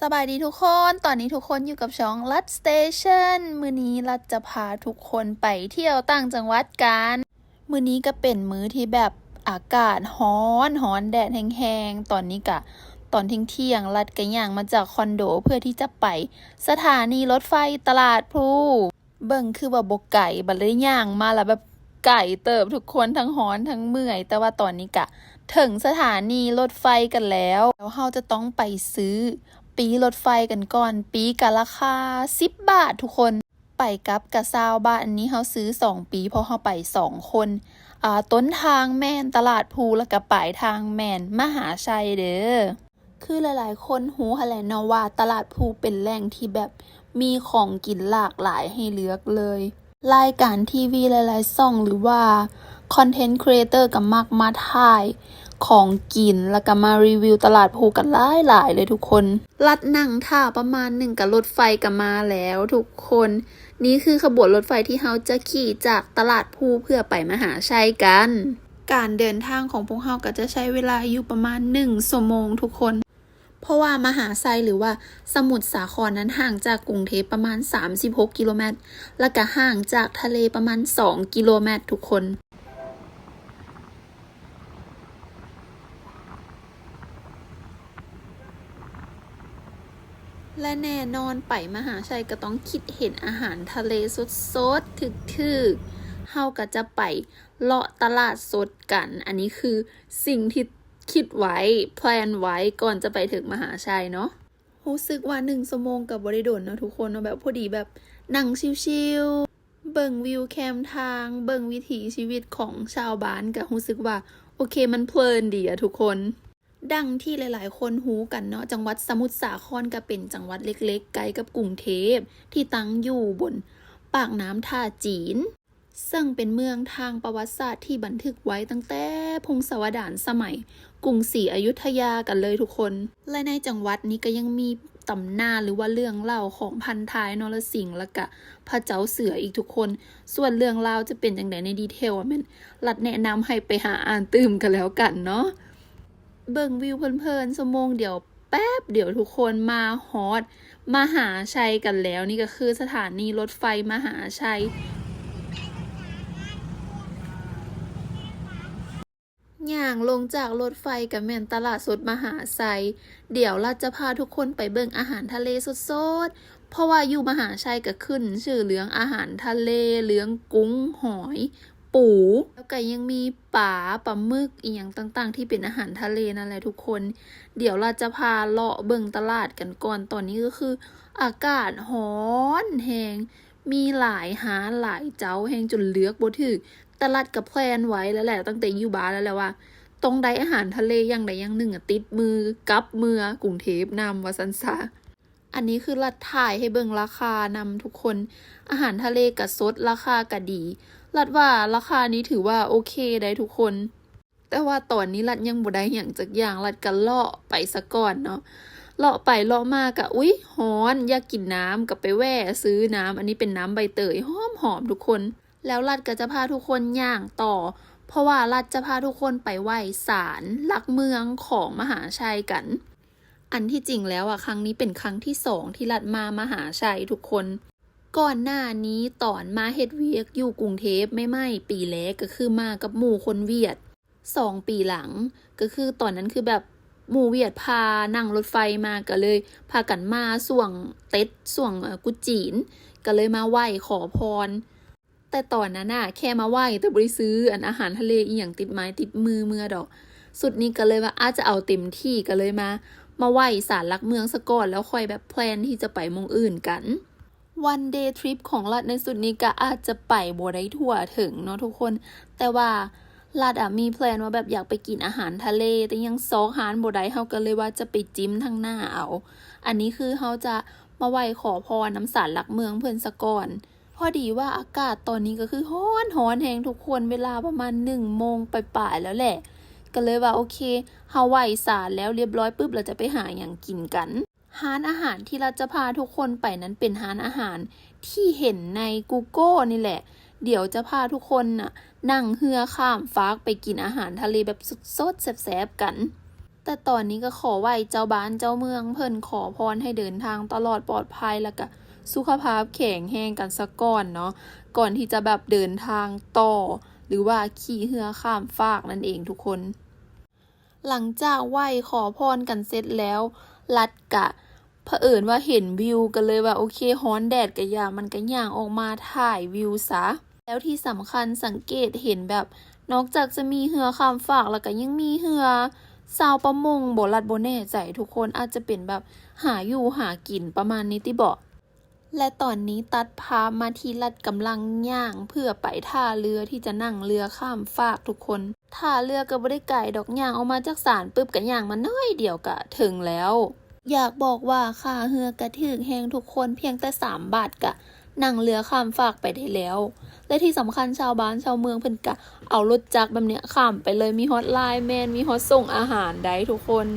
ສະບາຍດີທຸກຄົນ, ຕອນນີ້ທຸກຄົນຢູ່ກັບຊ່ອງລັດສະເຕເຊິນ. ມື້ນີ້ລັດຈະພາທຸກຄົນໄປທ່ຽວຕ່າງຈັງຫວັດກັນ. ມື້ນີ້ກໍເປັນມື້ທີ່ແບບອາກາດຮ້ອນ, ຮ້ອນແດດແຮງໆ. ຕອນນີ້ກະຕອນທ່ຽງໆ, ລັດກໍຍ່າງມາຈາກຄອນໂດເພື່ອທີ່ຈະໄປສະຖານີລົດໄຟຕະຫຼາດພລູ. ເບິ່ງຄືວ່າບໍ່ໄກ, ບັດໄດ້ຍ່າງມາແລ້ວແບບໄກເຕີບທຸກຄົນ, ທັງຮ້ອນທັງເມື່ອຍ. ແຕ່ວ່າຕອນນີ້ກະເຖິງສະຖານີລົດໄຟກັນແລ້ວ. ແລ້ວເຮົາຈະຕ້ອງໄປຊື້ປີ້ລົດໄຟກັນກ່ອນ. ປີ້ກະລາຄາສິບບາດທຸກຄົນ, ໄປກັບກະຊາວບາດ. ອັນນີ້ເຮົາຊື້ສອງປີ້ ເພາະເຮົາໄປສອງຄົນ. ອາ, ຕົ້ນທາງແມ່ນຕະຫຼາດພລູ ແລ້ວກະປາຍທາງແມ່ນມະຫາໄຊເດີ້. ຄືຫຼາຍໆຄົນຮູ້ຫັ້ນແຫຼະເນາະວ່າຕະຫຼາດພລູເປັນແຫຼ່ງທີ່ແບບມີຂອງກິນຫຼາກຫຼາຍໃຫ້ເລືອກເລີຍ. ລາຍການທີວີຫຼາຍໆຊ່ອງ ຫຼືວ່າຄອນເທັນຄຣີເອເຕີກໍມັກມາຖ່າຍຂອງກິນ ແລ້ວກໍມາຣີວິວຕະຫຼາດພລູກັນຫຼາຍໆເລີຍທຸກຄົນ. ລັດນັ່ງຖ້າປະມານໜຶ່ງກໍລົດໄຟກໍມາແລ້ວທຸກຄົນ. ນີ້ຄືຂະບວນລົດໄຟທີ່ເຮົາຈະຂີ່ຈາກຕະຫຼາດພລູເພື່ອໄປມະຫາໄຊກັນ. ການເດີນທາງຂອງພວກເຮົາກໍຈະໃຊ້ເວລາຢູ່ປະມານໜຶ່ງຊົ່ວໂມງທຸກຄົນ. ເພາະວ່າມະຫາໄຊ ຫຼືວ່າສະໝຸດສາຄອນນັ້ນຫ່າງຈາກກຸງເທບປະມານສາມສິບຫົກກິໂລແມັດ ແລ້ວກະຫ່າງຈາກທະເລປະມານສອງກິໂລແມັດທຸກຄົນ. ແລະແນ່ນອນໄປມະຫາໄຊກໍຕ້ອງຄິດເຫັນອາຫານທະເລສົດໆ ຖືກໆ. ເຮົາກໍຈະໄປເລາະຕະຫຼາດສົດກັນ. ອັນນີ້ຄືສິ່ງທີ່ ຄິດໄວ້ ແພລນໄວ້ ກ່ອນຈະໄປເຖິງມະຫາໄຊເນາະ. ຮູ້ສຶກວ່າໜຶ່ງຊົ່ວໂມງກໍບໍ່ໄດ້ດົນເນາະທຸກຄົນເນາະ, ແບບພໍດີແບບນັ່ງຊິວໆ ເບິ່ງວິວແຄມທາງ ເບິ່ງວິຖີຊີວິດຂອງຊາວບ້ານ ກໍຮູ້ສຶກວ່າໂອເຄ ມັນເພລີນດີອະທຸກຄົນ. ດັ່ງທີ່ຫຼາຍໆຄົນຮູ້ກັນເນາະ, ຈັງຫວັດສະໝຸດສາຄອນກໍເປັນຈັງຫວັດເລັກໆ ໃກ້ກັບກຸງເທບ ທີ່ຕັ້ງຢູ່ບົນປາກນ້ຳທ່າຈີນ. ເຊິ່ງເປັນເມືອງທາງປະຫວັດສາດທີ່ບັນທຶກໄວ້ຕັ້ງແຕ່ພົງສະວະດານສະໄໝກຸງສີອະຍຸດທະຍາກັນເລີຍທຸກຄົນ. ແລະໃນຈັງຫວັດນີ້ກໍຍັງມີຕຳນານ ຫຼືວ່າເລື່ອງເລົ່າຂອງພັນທ້າຍນໍລະສິງ ແລະກະພະເຈົ້າເສືອອີກທຸກຄົນ. ສ່ວນເລື່ອງລາວຈະເປັນຈັ່ງໃດໃນດີເທວ ແມ່ນລັດແນະນຳໃຫ້ໄປຫາອ່ານຕື່ມກັນແລ້ວກັນເນາະ. ເບິ່ງວິວເພີນໆ ຊົ່ວໂມງດຽວ ແປັບດຽວທຸກຄົນມາຮອດມະຫາໄຊກັນແລ້ວ. ນີ້ກໍຄືສະຖານີລົດໄຟມະຫາໄຊ. ຍ່າງລົງຈາກລົດໄຟກໍແມ່ນຕະຫຼາດສົດມະຫາໄຊ. ດຽວລັດຈະພາທຸກຄົນໄປເບິ່ງອາຫານທະເລສົດໆ ເພາະວ່າຢູ່ມະຫາໄຊກໍຂຶ້ນຊື່ເລື່ອງອາຫານທະເລ, ເລື່ອງກຸ້ງ, ຫອຍ, ປູ ແລ້ວກໍຍັງມີປາ, ປາໝຶກ ອີ່ຫຍັງຕ່າງໆ ທີ່ເປັນອາຫານທະເລນັ້ນແຫຼະທຸກຄົນ. ດຽວລັດຈະພາເລາະເບິ່ງຕະຫຼາດກັນກ່ອນ. ຕອນນີ້ກໍຄືອາກາດຮ້ອນແຮງ, ມີຫຼາຍຮ້ານຫຼາຍເຈົ້າແຮງຈົນເລືອກບໍ່ຖືກ. ແຕ່ລັດກໍແພລນໄວ້ແລ້ວແຫຼະ ຕັ້ງແຕ່ຢູ່ບ້ານແລ້ວແຫຼະວ່າ ຕ້ອງໄດ້ອາຫານທະເລຢ່າງໃດຢ່າງໜຶ່ງອະ ຕິດມືກັບເມືອກຸງເທບນຳ ວ່າຊັ້ນຊະ. ອັນນີ້ຄືລັດຖ່າຍໃຫ້ເບິ່ງລາຄານຳທຸກຄົນ. ອາຫານທະເລກະສົດ, ລາຄາກະດີ. ລັດວ່າລາຄານີ້ຖືວ່າໂອເຄໄດ໋ທຸກຄົນ. ແຕ່ວ່າຕອນນີ້ລັດຍັງບໍ່ໄດ້ຫຍັງຈັກຢ່າງ, ລັດກະເລາະໄປສາກ່ອນເນາະ. ເລາະໄປເລາະມາກະ ອຸ້ຍ ຮ້ອນ, ຢາກກິນນ້ຳ, ກະໄປແວ່ຊື້ນ້ຳ. ອັນນີ້ເປັນນ້ຳໃບເຕີຍ ຫອມໆ ທຸກຄົນ. ແລ້ວລັດກະຈະພາທຸກຄົນຍ່າງຕໍ່, ເພາະວ່າລັດຈະພາທຸກຄົນໄປໄຫວ້ສານຫຼັກເມືອງຂອງມະຫາໄຊກັນ. ອັນທີ່ຈິງແລ້ວອະ ຄັ້ງນີ້ເປັນຄັ້ງທີສອງທີ່ລັດມາມະຫາໄຊທຸກຄົນ. ກ່ອນໜ້ານີ້ຕອນມາເຮັດວຽກຢູ່ກຸງເທບໃໝ່ໆ ປີແລກກໍຄືມາກັບໝູ່ຄົນຫວຽດ. ສອງປີຫຼັງ ກໍຄືຕອນນັ້ນຄືແບບໝູ່ຫວຽດພານັ່ງລົດໄຟມາ ກໍເລີຍພາກັນມາຊ່ວງເຕັດ ຊ່ວງ ເອີ ກຸດຈີນ ກໍເລີຍມາໄຫວ້ຂໍພອນ. ແຕ່ຕອນນັ້ນນະ ແຄ່ມາໄຫວ້ ແຕ່ບໍ່ໄດ້ຊື້ອັນອາຫານທະເລອີ່ຫຍັງຕິດໄມ້ຕິດມືເມືອດອກ. ຊຸດນີ້ກໍເລີຍວ່າອາດຈະເອົາເຕັມທີ່ ກໍເລີຍມາ ມາໄຫວ້ສານຫຼັກເມືອງສາກ່ອນ ແລ້ວຄ່ອຍແບບແພລນທີ່ຈະໄປໝ່ອງອື່ນກັນ. One day trip ຂອງລັດໃນຊຸດນີ້ກໍອາດຈະໄປບໍ່ໄດ້ທົ່ວເຖິງເນາະທຸກຄົນ. ແຕ່ວ່າລັດອະມີແພລນວ່າແບບຢາກໄປກິນອາຫານທະເລ ແຕ່ຍັງຊອກຮ້ານບໍ່ໄດ້ ເຮົາກໍເລີຍວ່າຈະໄປຈິ້ມທາງໜ້າເອົາ. ອັນນີ້ຄືເຮົາຈະມາໄຫວ້ຂໍພອນນຳສານຫຼັກເມືອງເພິ່ນສາກ່ອນ. ພໍດີວ່າອາກາດຕອນນີ້ກໍຄືຮ້ອນ ຮ້ອນແຮງທຸກຄົນ, ເວລາປະມານໜຶ່ງໂມງປາຍໆແລ້ວແຫຼະ. ກໍເລີຍວ່າໂອເຄ ເຮົາໄຫວ້ສານແລ້ວລຽບຮ້ອຍປຶບ ແລ້ວຈະໄປຫາຫຍັງກິນກັນ. ຮ້ານອາຫານທີ່ລັດຈະພາທຸກຄົນໄປນັ້ນເປັນຮ້ານອາຫານທີ່ເຫັນໃນ Google ນີ້ແຫຼະ. ດຽວຈະພາທຸກຄົນນະ ນັ່ງເຮືອຂ້າມຟາກໄປກິນອາຫານທະເລແບບສົດໆ ແຊບໆກັນ. ແຕ່ຕອນນີ້ກໍຂໍໄຫວ້ເຈົ້າບ້ານເຈົ້າເມືອງເພິ່ນ ຂໍພອນໃຫ້ເດີນທາງຕະຫຼອດປອດໄພ ແລ້ວກະສຸຂະພາບແຂງແຮງກັນສາກ່ອນເນາະ ກ່ອນທີ່ຈະແບບເດີນທາງຕໍ່ ຫຼືວ່າຂີ່ເຮືອຂ້າມຟາກນັ້ນເອງທຸກຄົນ. ຫຼັງຈາກໄຫວ້ຂໍພອນກັນເສັດແລ້ວ ລັດກະ ພະເອີນວ່າເຫັນວິວ ກໍເລີຍວ່າ ໂອເຄ ຮ້ອນແດດກະຢ່າ ມັນກະຍ່າງອອກມາຖ່າຍວິວຊະ. ແລ້ວທີ່ສຳຄັນສັງເກດເຫັນແບບ ນອກຈາກຈະມີເຮືອຂ້າມຟາກ ແລ້ວກະຍັງມີເຮືອຊາວປະມົງບໍ ລັດບໍ່ແນ່ໃຈທຸກຄົນ ອາດຈະເປັນແບບຫາຢູ່ຫາກິນປະມານນີ້ຕິເບາະ. ແລະຕອນນີ້ຕັດພາບມາທີ່ລັດກຳລັງຍ່າງເພື່ອໄປທ່າເຮືອທີ່ຈະນັ່ງເຮືອຂ້າມຟາກທຸກຄົນ. ທ່າເຮືອກໍບໍ່ໄດ້ໄກດອກ ຍ່າງອອກມາຈາກສານປຶບ ກໍຍ່າງມາໜ້ອຍດຽວກໍເຖິງແລ້ວ. ຢາກບອກວ່າຄ່າເຮືອກໍຖືກແຮງທຸກຄົນ ພຽງແຕ່ສາມບາດກໍນັ່ງເຮືອຂ້າມຟາກໄປໄດ້ແລ້ວ. ແລະທີ່ສຳຄັນຊາວບ້ານຊາວເມືອງເພິ່ນກໍເອົາລົດຈັກແບບເນີ້ຍຂ້າມໄປເລີຍ ມີຮອດໄລແມນ ມີຮອດສົ່ງອາຫານໄດ້ທຸກຄົນ.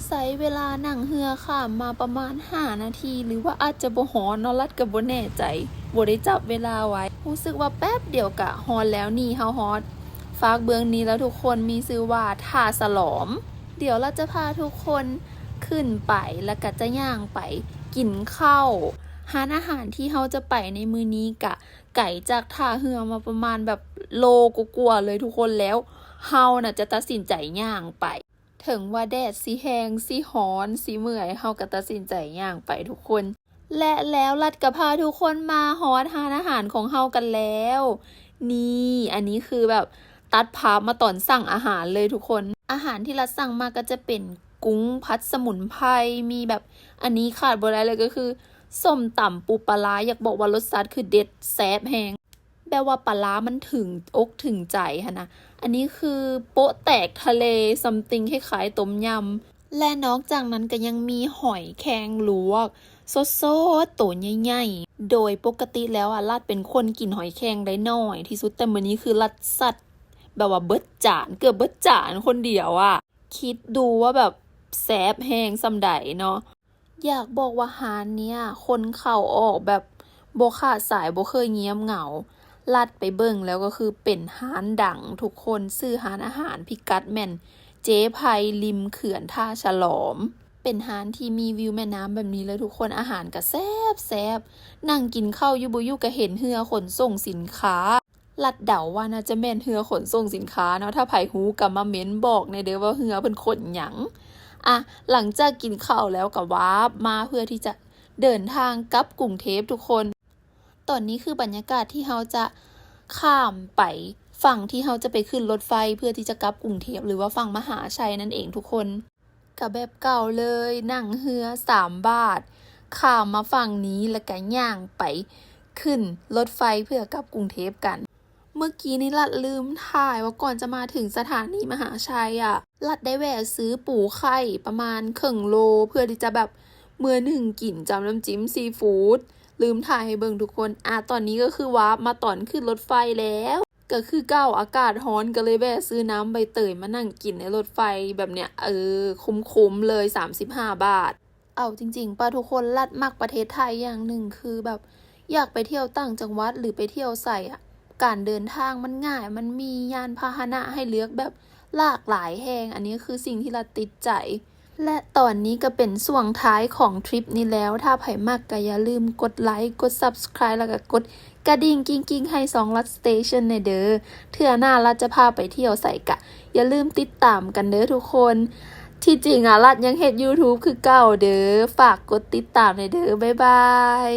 ໃຊ້ເວລານັ່ງເຮືອຂ້າມມາປະມານຫ້ານາທີ ຫຼືວ່າອາດຈະບໍ່ຮອດເນາະ ລັດກໍບໍ່ແນ່ໃຈ ບໍ່ໄດ້ຈັບເວລາໄວ້ ຮູ້ສຶກວ່າແປັບດຽວກະຮອດແລ້ວ. ນີ້ເຮົາຮອດຟາກເບື້ອງນີ້ແລ້ວທຸກຄົນ ມີຊື່ວ່າທ່າສະຫຼອມ. ດຽວລັດຈະພາທຸກຄົນຂຶ້ນໄປ ແລ້ວກະຈະຍ່າງໄປກິນເຂົ້າ. ຮ້ານອາຫານທີ່ເຮົາຈະໄປໃນມື້ນີ້ກະ ໄກຈາກທ່າເຮືອມາປະມານແບບໂລກວ່າໆເລີຍທຸກຄົນ ແລ້ວເຮົານະຈະຕັດສິນໃຈຍ່າງໄປ. ເຖິງວ່າແດດຊິແຮງ ຊິຮ້ອນ ຊິເມື່ອຍ ເຮົາກໍຕັດສິນໃຈຍ່າງໄປທຸກຄົນ. ແລະແລ້ວລັດກໍພາທຸກຄົນມາຮອດຮ້ານອາຫານຂອງເຮົາກັນແລ້ວ. ນີ້ ອັນນີ້ຄືແບບຕັດພາບມາຕອນສັ່ງອາຫານເລີຍທຸກຄົນ. ອາຫານທີ່ລັດສັ່ງມາກໍຈະເປັນກຸ້ງຜັດສະໝຸນໄພ ມີແບບ ອັນນີ້ຂາດບໍ່ໄດ້ເລີຍກໍຄື ສົ້ມຕຳປູປາຮ້າ ຢາກບອກວ່າລົດຊາດຄືເດັດແຊບແຮງ ແບບວ່າປາຮ້າມັນເຖິງອົກເຖິງໃຈຫັ້ນນະ. ອັນນີ້ຄືໂປະແຕກທະເລ something ຄ້າຍໆຕົ້ມຍຳ ແລະນອກຈາກນັ້ນກໍຍັງມີຫອຍແຄງລວກສົດໆ ໂຕໃຫຍ່ໆ. ໂດຍປົກກະຕິແລ້ວອະ ລັດເປັນຄົນກິນຫອຍແຄງໄດ້ໜ້ອຍທີ່ສຸດ ແຕ່ມື້ນີ້ຄືລັດຊັດແບບວ່າເບິດຈານ ເກືອບເບິດຈານຄົນດຽວອະ. ຄິດດູວ່າແບບແຊບແຮງສ່ຳໃດເນາະ. ຢາກບອກວ່າຮ້ານເນີ້ຍຄົນເຂົ້າອອກແບບບໍ່ຂາດສາຍ ບໍ່ເຄີຍງຽບເຫງົາ. ລັດໄປເບິ່ງແລ້ວກໍຄືເປັນຮ້ານດັງທຸກຄົນ. ຊື່ຮ້ານອາຫານພິກັດແມ່ນເຈ້ໄພ ລິມເຂື່ອນທ່າສະຫຼອມ. ເປັນຮ້ານທີ່ມີວິວແມ່ນ້ຳແບບນີ້ເລີຍທຸກຄົນ. ອາຫານກໍແຊບໆ ນັ່ງກິນເຂົ້າຢູ່ບໍ່ຢູ່ກໍເຫັນເຮືອຂົນສົ່ງສິນຄ້າ. ລັດເດົາວ່າໜ້າຈະແມ່ນເຮືອຂົນສົ່ງສິນຄ້າເນາະ. ຖ້າໃຜຮູ້ກໍມາເມັ້ນບອກແດ່ເດີ້ວ່າເຮືອເພິ່ນຂົນຫຍັງ. ອະ ຫຼັງຈາກກິນເຂົ້າແລ້ວກໍວາບມາເພື່ອທີ່ຈະເດີນທາງກັບກຸງເທບທຸກຄົນ. ຕອນນີ້ຄືບັນຍາກາດທີ່ເຮົາຈະຂ້າມໄປຝັ່ງທີ່ເຮົາຈະໄປຂຶ້ນລົດໄຟເພື່ອທີ່ຈະກັບກຸງເທບ ຫຼືວ່າຝັ່ງມະຫາໄຊນັ້ນເອງທຸກຄົນ. ກະແບບເກົ່າເລີຍ ນັ່ງເຮືອສາມບາດ ຂ້າມມາຝັ່ງນີ້ ແລ້ວກະຍ່າງໄປຂຶ້ນລົດໄຟເພື່ອກັບກຸງເທບກັນ. ເມື່ອກີ້ນີ້ລັດລືມຖ່າຍວ່າກ່ອນຈະມາເຖິງສະຖານີມະຫາໄຊອະ ລັດໄດ້ແວ່ຊື້ປູໄຂ່ປະມານເຄິ່ງໂລ ເພື່ອທີ່ຈະແບບເມືອໜຶ້ງກິນຈ້ຳນ້ຳຈິ້ມຊີຟູດ. ລືມຖ່າຍໃຫ້ເບິ່ງທຸກຄົນ. ອາ ຕອນນີ້ກໍຄືວາບມາຕອນຂຶ້ນລົດໄຟແລ້ວ. ກໍຄືເກົ່າ ອາກາດຮ້ອນ ກໍເລີຍແວ່ຊື້ນ້ຳໃບເຕີຍມານັ່ງກິນໃນລົດໄຟແບບເນີ້ຍ ເອີ ຄຸ້ມໆເລີຍ ສາມສິບຫ້າບາດ. ເອົາຈິງໆປະທຸກຄົນ ລັດມັກປະເທດໄທຢ່າງໜຶ່ງ ຄືແບບຢາກໄປທ່ຽວຕ່າງຈັງຫວັດ ຫຼືໄປທ່ຽວໃສອະ ການເດີນທາງມັນງ່າຍ ມັນມີຍານພາຫະນະໃຫ້ເລືອກແບບຫຼາກຫຼາຍແຮງ. ອັນນີ້ຄືສິ່ງທີ່ລັດຕິດໃຈ. ແລະຕອນນີ້ກໍເປັນຊ່ວງທ້າຍຂອງທຣິບນີ້ແລ້ວ. ຖ້າໃຜມັກກໍຢ່າລືມກົດໄລ, ກົດ subscribe ແລ້ວກໍກົດກະດິ່ງກິ້ງໆໃຫ້ຊ່ອງລັດສະເຕເຊິນແດ່ເດີ້. ເທື່ອໜ້າລັດຈະພາໄປທ່ຽວໃສກະຢ່າລືມຕິດຕາມກັນເດີ້ທຸກຄົນ. ທີ່ຈິງອະ ລັດຍັງເຮັດ YouTube ຄືເກົ່າເດີ້. ຝາກກົດຕິດຕາມແດ່ເດີ້. ບາຍບາຍ.